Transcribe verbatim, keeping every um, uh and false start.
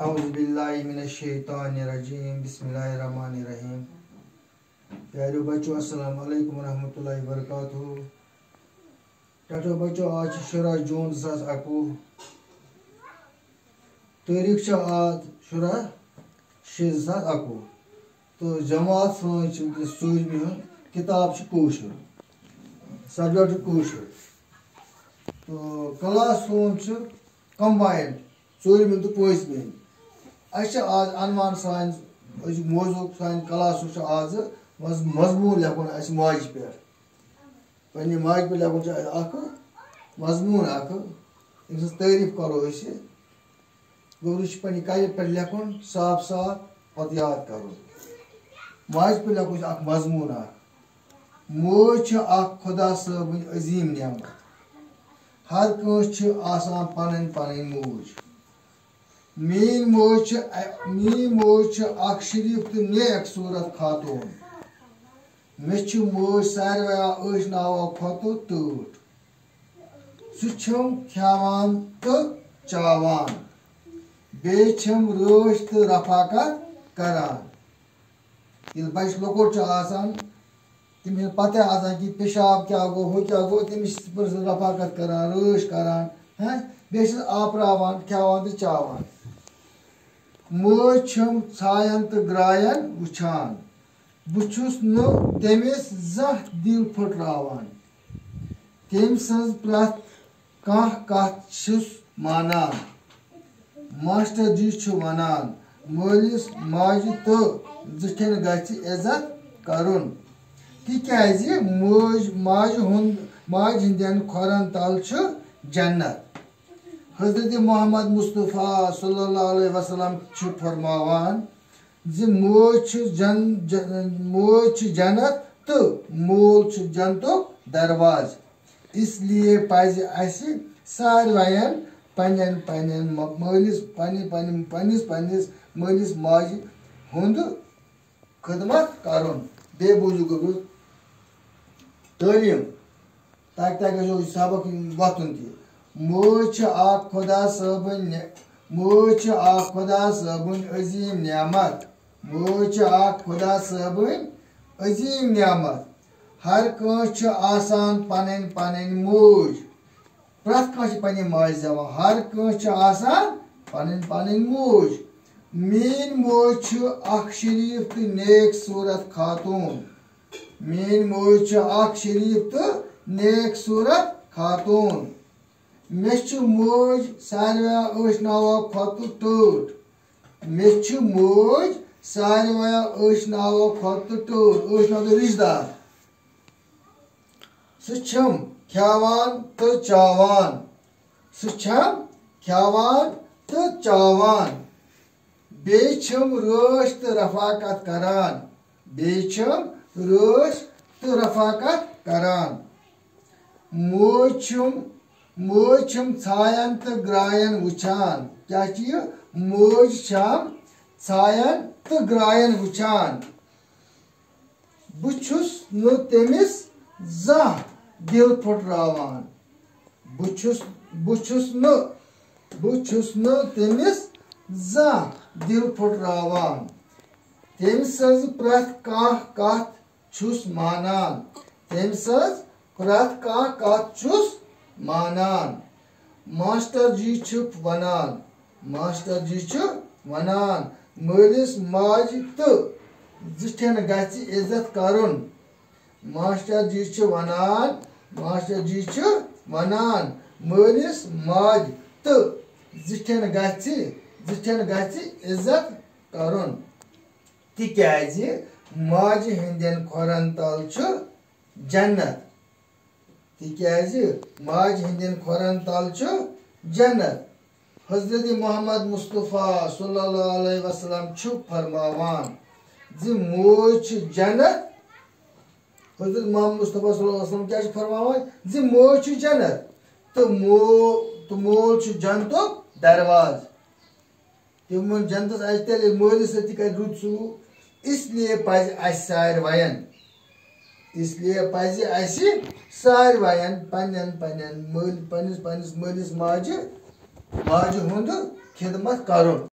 اعوذ باللہ من الشیطان الرجیم، بسم اللہ الرحمن الرحیم۔ پیارو بچو، السلام علیکم ورحمۃ اللہ وبرکاتہ۔ ٹاٹا بچو، آز چھِ شُراہ جوٗن زٕ ساس اَکوُہ۔ تٲریٖخ چھِ آز شُراہ شےٚ زٕ ساس اَکوُہ۔ تہٕ جماعت سٲنۍ چھِ وٕنکیٚس ژوٗرمہِ ہُنٛد، کِتاب چھِ کٲشُر، subject کٲشُر۔ تہٕ class سون چھُ combined، ژوٗرمہِ تہٕ پٲنٛژمہِ۔ اَسہِ چھِ آز عنوان سانہِ، أزیُک موضوع سانہِ class-ُک چھُ آزٕ مض-، مضموٗن لیکھُن اَسہِ ماجہِ پٮ۪ٹھ۔ پننہِ ماجہِ پٮ۪ٹھ لیکھُن چھُ اَسہِ اَکھ مضموٗن اَکھ، أمۍ سٕنٛز تعریٖف کَرو أسۍ۔ گوٚبرِس چھُ پننہِ کَلہِ پٮ۪ٹھ لیکھُن صاف صاف، پتہٕ یاد کَرُن۔ ماجہِ پٮ۪ٹھ لیکھُن چھُ اَکھ مضموٗن اَکھ۔ موج چھِ اَکھ خۄدا صٲبٕنۍ عظیٖم نعمت۔ ہر کٲنٛسہِ چھِ آسان پنٕنۍ پنٕنۍ موج۔ میٛٲنۍ موج چھِ، میٛٲنۍ موج چھِ اَکھ شریٖف تہٕ نیک صوٗرت خاتوٗن۔ مےٚ چھِ موج ساروِیو ٲشناوو کھۄتہٕ ٹٲٹھ۔ سُہ چھُم کھٮ۪وان تہٕ چاوان۔ بیٚیہِ چھِم رٲچھ تہٕ رفاقت کران۔ ییٚلہِ بچہٕ لۄکُٹ چھُ آسان، تٔمِس چھُنہٕ پتہ آسان کہِ پِشاب کیٛاہ گوٚو، ہُہ کیٛاہ گوٚو، تٔمِس چھِ پٔرسن رفاقت کران، رٲچھ کران، ہہ؟ بیٚیہِ چھِس آپراوان، کھٮ۪وان تہٕ چاوان۔ مٲج چھِم ژھاین تہٕ گراین وٕچھان۔ بہٕ چھُس نہٕ تٔمِس زانٛہہ دِل پھٕٹراوان۔ تٔمۍ سٕنٛز پرٛٮ۪تھ کانٛہہ کتھ چھُس مانان۔ ماسٹر جی چھُ ونان، مٲلِس ماجہِ تہٕ زِٹھٮ۪ن گژھِ عزت کرُن، تِکیازِ مٲج، ماجہِ ہُنٛد، ماجہِ ہٕنٛدٮ۪ن کھۄرن تل چھُ جنت۔ حضرت محمد مصطفیٰ صلی اللہ علیہ وسلم چھُ فرماوان زِ موج چھِ جن-، ج-، موج چھِ جنت تہٕ مول چھُ جنتُک دروازٕ۔ اس لیے پزِ اسہِ ساروین پننٮ۪ن پننٮ۪ن م-، مٲلِس، پننہِ، پننہِ، پننِس، پننِس مٲلِس ماجہِ ہُنٛد خدمت کرُن۔ بیٚیہِ بوٗزِو گوٚبرِو تعلیٖم، تاکہِ تۄہہِ گژھیو یہِ سبق وۄتھُن تہِ۔ موج چھِ اکھ خۄدا صٲبٕنۍ نِ-، موج چھِ اکھ خۄدا صٲبٕنۍ عظیٖم نعمت۔ موج چھِ اکھ خۄدا صٲبٕنۍ عظیٖم نعمت۔ ہر کٲنٛسہِ چھِ آسان پنٕنۍ پنٕنۍ موج۔ پرٛٮ۪تھ کانٛہہ چھِ پننہِ ماجہِ زٮ۪وان، ہر کٲنٛسہِ چھِ آسان پنٕنۍ پنٕنۍ موج۔ میٛٲنۍ موج چھِ اکھ شریٖف تہٕ نیک صوٗرت خاتوٗن۔ میٛٲنۍ موج چھِ اکھ شریٖف تہٕ نیک صوٗرت خاتوٗن۔ مےٚ چھِ موج ساروِیو ٲشناوو کھۄتہٕ ٹٲٹھ۔ مےٚ چھِ موج ساروِیو ٲشناوو کھۄتہٕ ٹٲٹھ۔ ٲشناو گوٚو رِشتہٕ دار۔ سُہ چھَم کھٮ۪وان تہٕ چاوان۔ سُہ چھَم کھٮ۪وان تہٕ چاوان۔ بیٚیہِ چھَم رٲچھ تہٕ رفاقت کران۔ بیٚیہِ چھَم رٲچھ تہٕ رفاقت کران۔ موج چھَم، موج چھَم ژھاین تہٕ گراین وٕچھان۔ کیٛاہ چھِ یہِ؟ موج چھَم ژھاین تہٕ گراین وٕچھان۔ بہٕ چھُس نہٕ تٔمِس زانٛہہ دِل پھُٹراوان۔ بہٕ چھُس، بہٕ چھُس نہٕ، بہٕ چھُس نہٕ تٔمِس زانٛہہ دِل پھُٹراوان۔ تٔمۍ سٕنٛز پرٛٮ۪تھ کانٛہہ کتھ چھُس مانان۔ تٔمۍ سٕنٛز پرٛٮ۪تھ کانٛہہ کتھ چھُس مانان۔ ماسٹر جی چھُ ونان، ماسٹر جی چھُ ونان، مٲلِس ماجہِ تہٕ زِٹھٮ۪ن گژھِ عزت کرُن۔ ماسٹر جی چھُ ونان، ماسٹر جی چھُ ونان، مٲلِس ماجہِ تہٕ زِٹھٮ۪ن گژھِ، زِٹھٮ۪ن گژھِ عزت کرُن۔ تِکیازِ ماجہِ ہٕنٛدٮ۪ن کھۄرن تل چھُ جنت۔ تِکیازِ ماجہِ ہٕنٛدٮ۪ن کھۄرن تل چھُ جنت۔ حضرت محمد مصطفیٰ صلی اللہ علیہ وسلم چھُ فرماوان زِ موج چھِ جنت۔ حضرت محمد مصطفیٰ صلی اللہ علیہ وسلم کیٛاہ چھُ فرماوان؟ زِ موج چھِ جنت تہٕ مو-، تہٕ مول چھُ جنتُک دروازٕ۔ تٔمۍ ووٚن، جنتس آسہِ تیٚلہِ مٲلِس سۭتۍ تہِ کرِ رُت سلوٗک۔ اس لیے پزِ اسہِ ساروین، اس لیے پزِ اسہِ ساروین پننٮ۪ن، پننٮ۪ن مٲلۍ، پننِس، پننِس مٲلِس ماجہِ، ماجہِ ہُنٛد خدمت کرُن۔